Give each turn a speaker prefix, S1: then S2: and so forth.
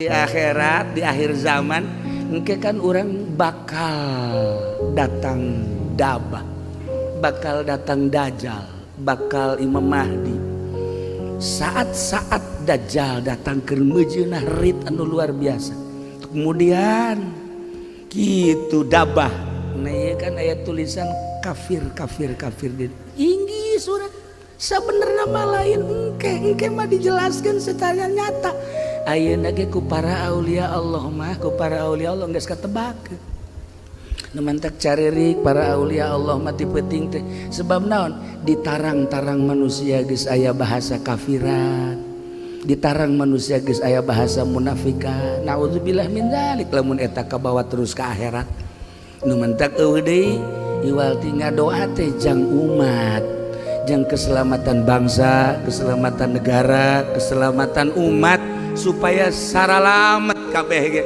S1: Di akhirat, di akhir zaman engke kan orang bakal datang dabah, bakal datang dajjal, bakal Imam Mahdi. Saat-saat dajjal datang ke mejeunah rit anu luar biasa, kemudian gitu dabah. Nah, iya kan aya tulisan kafir, kafir, kafir di inggi surat. Sebenarnya mah lain, engke engke mah dijelaskan secara nyata. Ayeuna ge ku para aulia Allah mah, ku para aulia Allah geus katebak. Nu mantak caririk para aulia Allah mah ti peuting teh. Sebab naon? Ditarang-tarang manusia geus aya bahasa kafiran, ditarang manusia geus aya bahasa munafikan. Naudzubillah min dzalik lamun eta kabawa terus ke akhirat. Nu mantak eueuh deui iwal ti ngadoa teh jang umat, jang keselamatan bangsa, keselamatan negara, keselamatan umat, supaya saralamet kabeh ge.